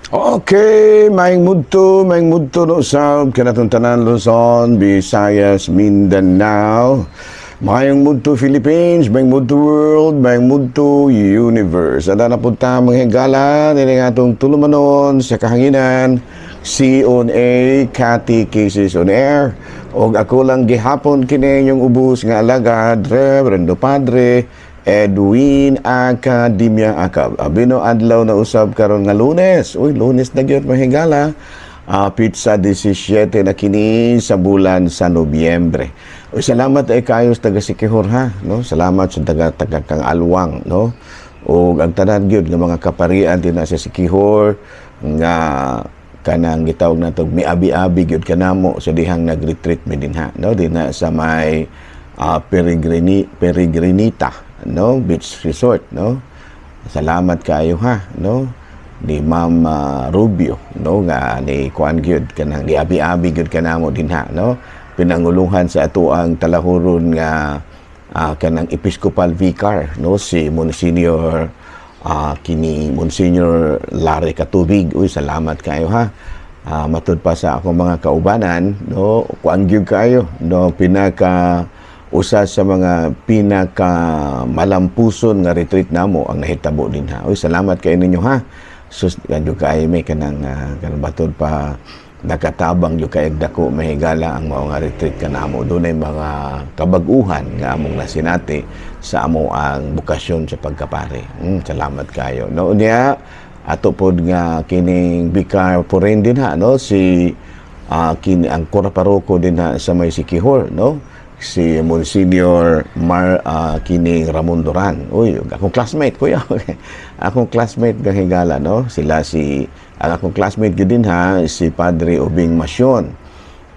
Okay, maayong mudto no sa kanatong tanan, Luzon, Visayas, Mindanao. Maayong mudto, Philippines, maayong mudto, world, maayong mudto, universe. Ada na punta, mga higala, nini nga atong tulumanon sa kahanginan, C on A, Catechesis on Air. Og ako lang gihapon kini inyong ubos nga alagad, Reverendo Padre Edwin Academia Acab. Abino adlaw na usab karon nga Lunes. Uy, Lunes na gyud, mahigala. Petsa 17 na kini sa bulan sa Nobyembre. Uy, salamat ay kayo sa taga Siquijor ha, no? Salamat sa taga taga kang Alwang, no? O ang tanan gyud nga mga kaparian din sa Siquijor nga kanang gitawag nato miabi-abi gyud kanamo sa dihang nag-retreat mi dinha, no? Dinha sa may Peregrinita, no, Beach Resort, no? Salamat kayo ha, no, ni Ma'am Rubio, no, nga ni kuan gyud kanang giabi-abi gyud kanamo dinha, no, pinanguluhan sa ato ang talahuron nga kanang Episcopal Vicar, no, si Monsignor kini Monsignor Larry Katubig. Uy, salamat kayo ha. Matud pa sa akong mga kaubanan, no, kuan gyud kayo, no, pinaka usa sa mga pinaka malampuson nga retreat namo ang nahitabo dinha. Uy, salamat kay ninyo ha. Sus, kadyo kay may kanang batod pa nakatabang gyud kay dako, mahigala, ang mao nga retreat kanamo. Dunay mga kabag-uhan nga among nasinati sa amo ang bukasyon sa pagkapare. Salamat kayo. No, niya ato pod nga kining vicar foreign dinha, no, si kini ang kura paroko dinha sa may Siquijor, no, si Monsignor Mar kining Ramon Duran. Uy, akong classmate, kuya. Akong classmate nga higala, no? Sila si ang akong classmate gyud din ha, si Padre Ubing Masyon.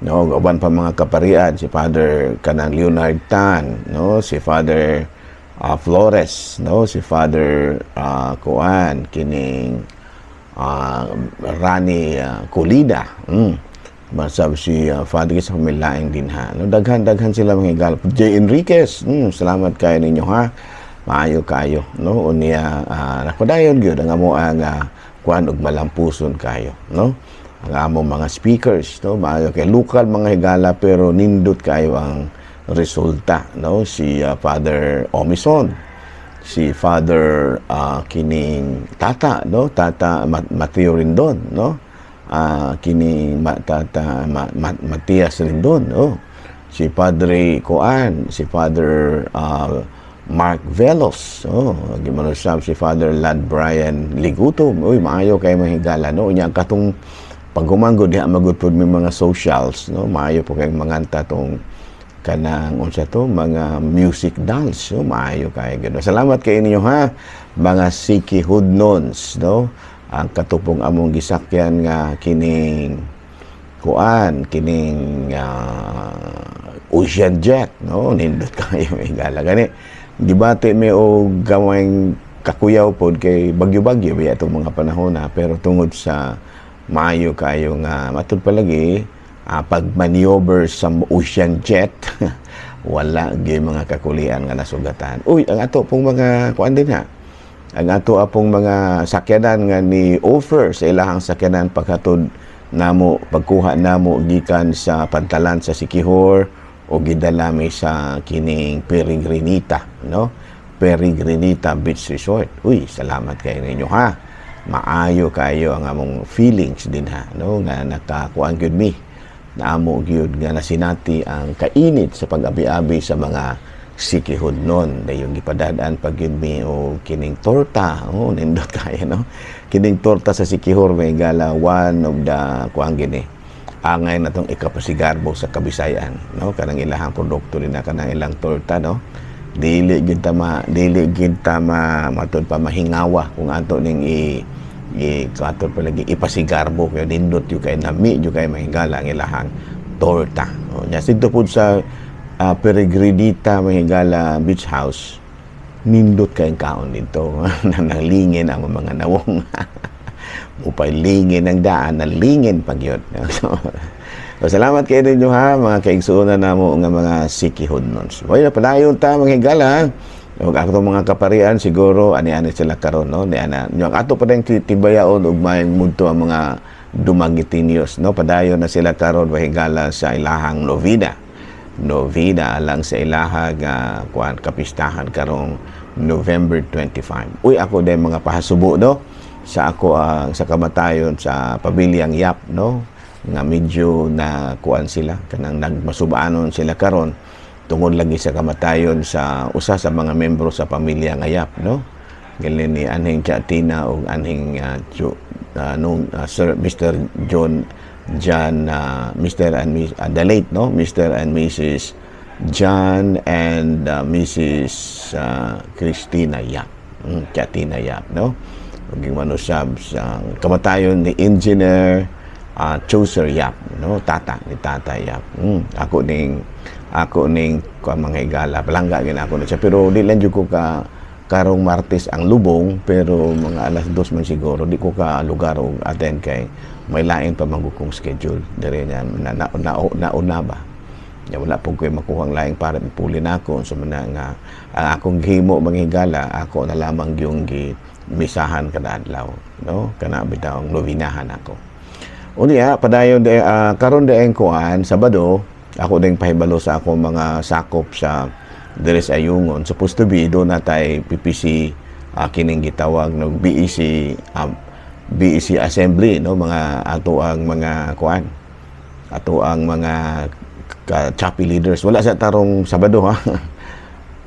No, uban pa mga kaparian, si Father kanang Leonard Tan, no, si Father Flores, no, si Father kuan kining Rani Colida. Masab si Father sa pamilaing din ha. No, daghan-daghan sila, mga higala. J. Enriquez, salamat kayo ninyo ha. Maayo kayo, no? Unya nakadayon gyud ang amo ang kuan og malampuson kayo, no? Ang among mga speakers, no? Maayo kay local, mga higala, pero nindot kayo ang resulta, no? Si Father Omison, si Father kining Tata, no? Tata Mateo Rindon, no? Kini Tata Matias Rindon, no? Si Padre Kuan, si Father Mark Velos, oh, gimanusab si Father Lad Brian Ligutom. Uy, maayo kay mahigala, no? Unya katong paghumanggod diha magud pod may mga socials, no? Maayo po kay manganta tong kanang unsa to, mga music dance, no? Maayo kay gud. Salamat kay ninyo ha, mga Siquijodnons, no? Ang katupong among gisakyan nga kining kuan kining Ocean Jet, no, nindot kayo, higala. Gani gibati mi og gamayng kakuyaw pod kay bagyo-bagyo biya itong mga panahon na, pero tungod sa maayo kayo nga matud palagi pag maneuver sa Ocean Jet, wala gyud mga kakulian nga nasugatan. Uy, ang ato pong mga kuan din ha, ang ato apong mga sakyanan nga ni offer sa ilahang sakyanan paghatod namo, pagkuha namo gikan sa pantalan sa Siquijor o gidala mi sa kining Peregrinita, no, Peregrinita Beach Resort. Uy, salamat kayo ninyo ha. Maayo kayo ang among feelings din ha, no, nga nakakuan gyud mi na amo gyud nga nasinati ang kainit sa pag-abi-abi sa mga Siquijodnon. Dayon gipadadaan pag gyud mi o kining torta. Oh, nindot kayo, no? Kining torta sa Siquijor, may gala, one of the kuan gini. Angay na tong ikapasigarbo sa Kabisayan, no? Kanang ilahang produkto din na kanang ilang torta, no? Dili gyud ta ma matud pa mahingawa kung ato ning i kato pa lagi ipasigarbo kay nindot yung kay nami yung kay mahigala ang ilahang torta. O, nya sidto pud sa Peregrinita, Mahigala, Beach House, nindot kayong kaon dito. Nanglingin ang mga nawong. Upay lingin ang daan, nalingin pag yun. So, salamat kayo ninyo ha, mga kaigsuonan namo nga mga Siquijodnons. Hoy, padayon ta, mga higala. Ug ato mga kaparian siguro ani-ani sila karon, no, ni ana. Yung ato pa rin tibayaon ug maayong mudto ang mga Dumaguetenios, no, padayon na sila karon mahigala sa ilahang novena. Novena alang sa ilaha nga kuan kapistahan karong November 25. Uy, ako din mga pahasubo, no, sa ako ang sa kamatayon sa pamilyang Yap, no, nga medyo na kuan sila, kanang nagmasubaanon sila karon tungod lagi sa kamatayon sa usa sa mga membro sa pamilya nga Yap, no, gali ni anhing Chatina ug anhing nung Sir Mr. John John Mr. and Miss the late, no, Mr. and Mrs. John and Mrs. Christina Yap, Chatina Yap, no, ug manusab sa kamatayon ni Engineer Chaucer Yap, no, tata ni Tata Yap. Ako ning kuan, mga higala, palangga gin ako na siya, pero di lang jud ko ka karong Martes ang lubong, pero mga alas 2 man siguro. Di ko ka lugar og attend kay may lain pa man kong schedule dire na na, na, na, nauna ba. Ya, wala po ko'y makuhang laing para puli na ako. So man nga ang akong gihimo, mga higala, ako na lamang yung gi misahan kada adlaw, no, kana bitaw ang novinahan ako. Unya padayon de karon de ang kuan Sabado, ako ding pahibalo sa akong mga sakop sa diri sa Ayungon. Supposed to be do na tay PPC, kining gitawag ng BEC, BEC Assembly, no, mga ato ang mga kuan, ato ang mga ka choppy leaders. Wala sa tarong Sabado, ha.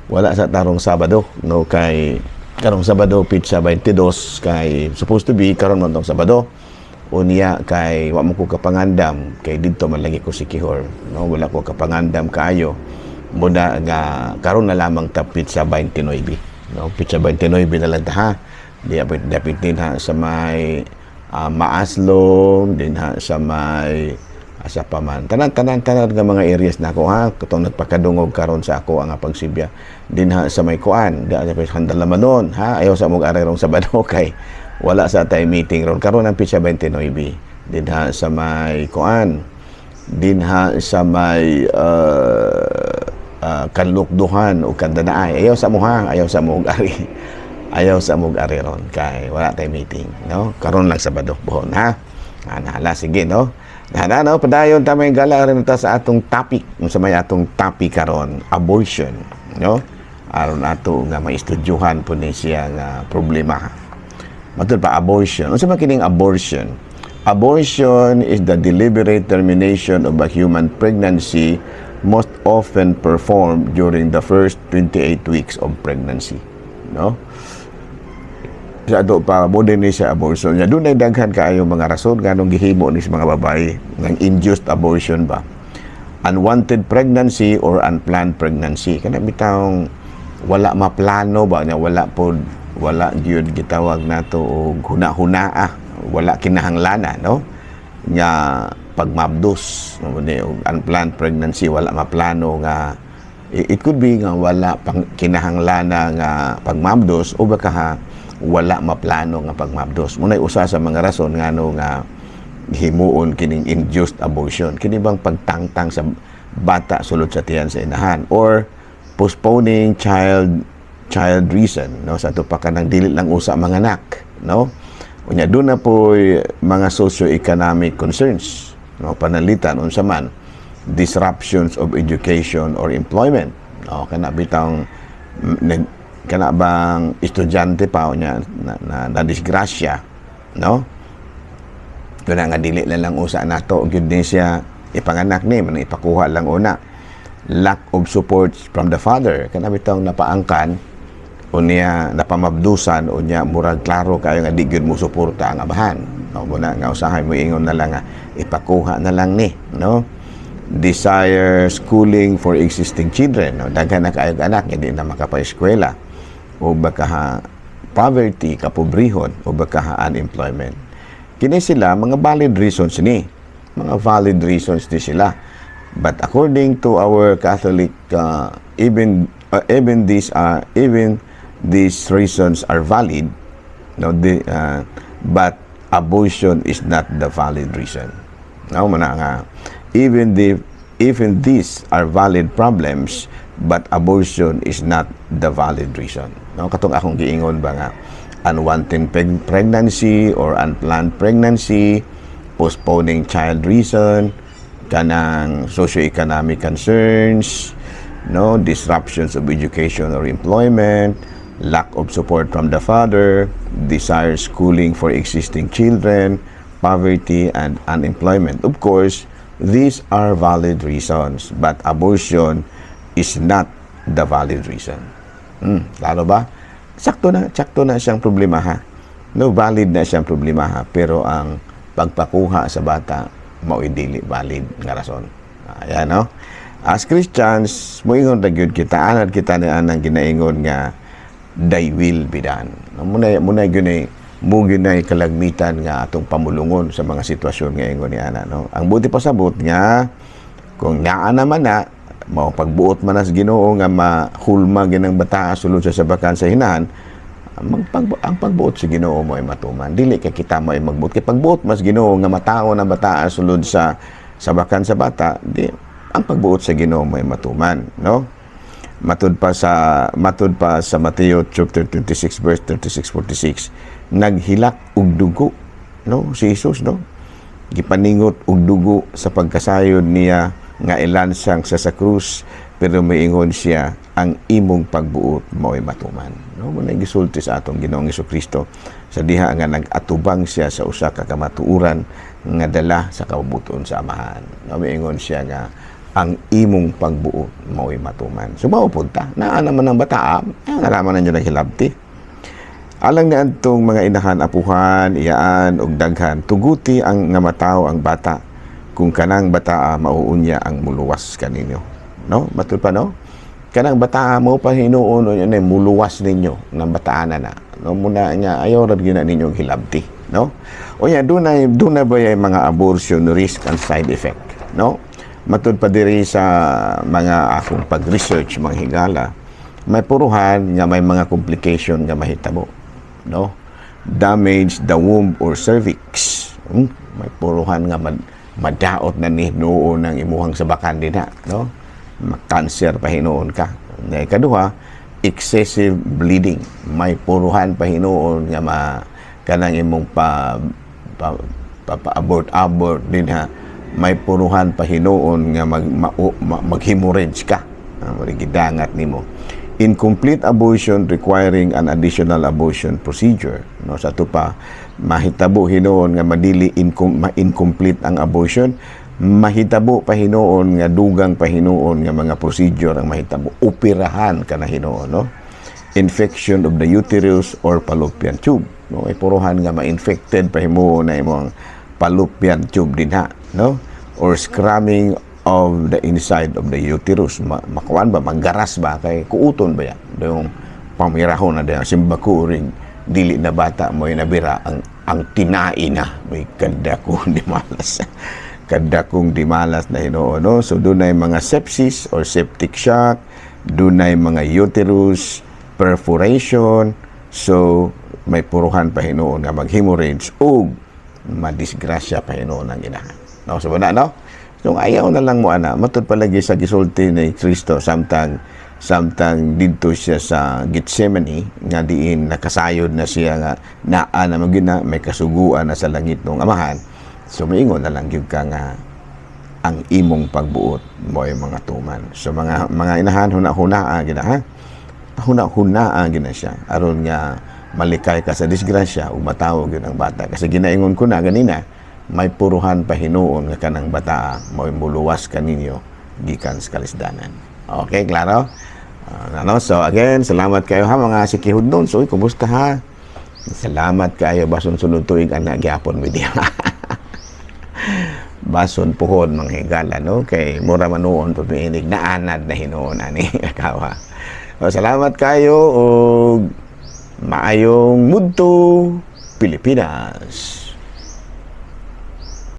Wala sa tarong Sabado, no, kay karong Sabado pitsa 22, kay supposed to be karon man tong Sabado. Unya kay wa mo ko kapangandam kay didto man lagi ko Siquijor, no, wala ko kapangandam kaayo muna nga karon na lamang ta pitsa 29, no, pitsa 29 na lang ta, ha. Di apit dapit din ha sa may Maaslong din ha, sa may asa pa man, tanan tanan tanan nga mga areas na ako, ha, katong nagpakadungog karon sa ako ang pagsibya din ha sa may kuan di sa may Handalamanon, ha. Ayaw sa mong aray rong Sabado kay wala sa tay meeting ron karon ang pitsa 29 din ha sa may kuan din ha sa may Kanlukduhan o Kandanaay. Ayaw sa mo, ha, ayaw sa mo ari, ayaw sa mo ari ron kay wala tay meeting, no, karon lang Sabado buhon, ha. Ana, sige, no. Nana, no, padayon ta, may gala rin ta sa atong topic. Unsa may atong topic karon? Abortion, no? Aron ato nga maistudyuhan po ni siya nga problema. Matud pa, abortion. Unsa man kining abortion? Abortion is the deliberate termination of a human pregnancy, most often performed during the first 28 weeks of pregnancy, no? Sa ato pa mo din ni siya abortion niya, dunay daghan kaayo mga rason nganong gihimo ni sa mga babae ng induced abortion ba. Unwanted pregnancy or unplanned pregnancy, kana bitawng wala maplano ba niya, wala pod, wala gyud gitawag nato og huna-hunaa, wala kinahanglana, no, nga pagmabdos, no, ni og unplanned pregnancy, wala maplano nga it could be nga wala pang kinahanglana nga pagmabdos o baka ha, wala maplano nga pagmabdos. Muna'y usa sa mga rason ngano nga himuon kining induced abortion, kini bang pagtangtang sa bata sulod sa tiyan sa inahan, or postponing child reason, no, sa ato pa kanang dili lang usa manganak, no. Unya doon na po mga socio-economic concerns, no, panalitan unsa man, disruptions of education or employment, no, kana bitang kana bang estudyante pa unya na disgrasya, no, doon nga dili na lang usa nato gyud ni siya ipanganak ni man, ipakuha lang una. Lack of support from the father, kana bitang napaangkan unya napamabdusan, unya murag klaro kayo nga di gyud mo suporta ang amahan, no, muna nga usahay mo ingon na lang nga ipakuha na lang ni, no. Desire schooling for existing children, no, daghan na kaayo anak hindi na makapa-eskwela, o baka ha, poverty, kapobrehon, o baka ha, unemployment. Kini sila mga valid reasons ni, mga valid reasons ni sila. But according to our Catholic, even these reasons are valid, no, but abortion is not the valid reason, no. Muna nga even these are valid problems. But abortion is not the valid reason. No, katong akong giingon ba nga unwanted pregnancy or unplanned pregnancy, postponing child reason, kanang socioeconomic concerns, no, disruptions of education or employment, lack of support from the father, desire schooling for existing children, poverty and unemployment. Of course, these are valid reasons, but abortion is not the valid reason. Klaro ba? Sakto na siyang problema ha. No, valid na siyang problema ha, pero ang pagpakuha sa bata mao'y dili valid nga rason. Ayan, no? As Christians, moingon ra gyud kita, anad kita ni anang ginaingon nga "Thy will be done." No, muna gyud ay mo gyud nay kalagmitan nga atong pamulungon sa mga sitwasyon nga ingon ni ana, no. Ang buti pasabot nga kung naa naman na mao pagbuot man as Ginoo nga mahulma ginang bata sulod sa sabakan sa hinahan, ang pagbuot sa Ginoo mo ay matuman. Dili kay kita mo ay magbuot, kay pagbuot mas Ginoo nga matao na bata sulod sa sabakan sa bata, di ang pagbuot sa Ginoo mo ay matuman, no? Matud pa sa Mateo chapter 26 verse 36 46, naghilak og dugo, no, si Jesus, no? Gipaningot og dugo sa pagkasayod niya nga ilansang sa krus, pero miingon siya, "Ang imong pagbuot mao'y matuman," no? Mo gisulti sa atong Ginoong Kristo sa diha nga nag-atubang siya sa usa ka kamatuoran nga dala sa kabubut-on sa Amahan, no? Miingon siya nga ang imong pagbuot mao'y matuman. So mao pud ta, naa naman ang bata, ang nalaman ninyo naghilabti. Alang ni adtong mga inahan, apuhan, iyaan ug daghan, tuguti ang nga matawo ang bata kung kanang bataa mauunya ang muluwas kaninyo. No? Matud pa, no? Kanang bataa mo pa hinuon unya muluwas ninyo ng bataan na. No, muna niya ayaw ra gyud na ninyo hilabti, no? Unya dunay dunay ba yung mga abortion risk and side effect, no? Matud pa diri sa mga akong pag-research, mga higala, may puruhan nga may mga complication nga mahitabo, no? Damage the womb or cervix. May puruhan nga madaot na ni noon ang imuhang sabakan din ha, no? Makanser pa hinuon ka. Nga ikaduha, excessive bleeding. May puruhan pa hinuon nga ma kanang imong pa pa, pa, pa abort abort din ha, may puruhan pa hinuon nga mag hemorrhage ka. Gidangat nimo. Incomplete abortion requiring an additional abortion procedure, no? Sa ato pa, mahitabo hinuon nga madili ma-incomplete ang abortion, mahitabo pa hinuon nga dugang pa hinuon nga mga procedure ang mahitabo, operahan ka na hinuon, no? Infection of the uterus or fallopian tube, no? Ay puruhan nga ma-infected pa himuon na imong fallopian tube dinha, no? Or scrubbing of the inside of the uterus. Makuan ba, manggaras ba, kay kuuton ba yan yung pamirahon na diyan simbako ring dili na bata mo nabira ang tinai na may kada kong dimalas, kada kong dimalas na hinuon, no? So dunay mga sepsis or septic shock, dunay mga uterus perforation. So may puruhan pa hinuon nga mag-hemorrhage ug madisgrasya pa hinuon ang inahan, no? So wala, no? So ayaw na lang mo ana. Matud palagi sa gisulti ni Kristo samtang samtang didto siya sa Gethsemane nga diin nakasayod na siya nga naa na magina may kasuguan na sa langit ng Amahan. So miingon na lang gyud ka nga ang imong pagbuot mo ay mga tuman. So mga inahan, huna-hunaa gina ha. Huna-hunaa gina siya aron nga malikay ka sa disgrasya ug matawo gyud ang bata. Kasi ginaingon ko na ganina, may puruhan pa hinuon nga kanang bata mo'y muluwas kaninyo gikan sa kalisdanan. Okay, klaro? Ano? So again, salamat kayo ha, mga sikihud nun. So, uy, kumusta ha? Salamat kayo, bason sunod tuig ana gyapon mi diha. Bason puhon, mga higala, no? Kay mura manuon tumiinig naanad na hinuon ani kawa. So, salamat kayo og maayong mudto, Pilipinas.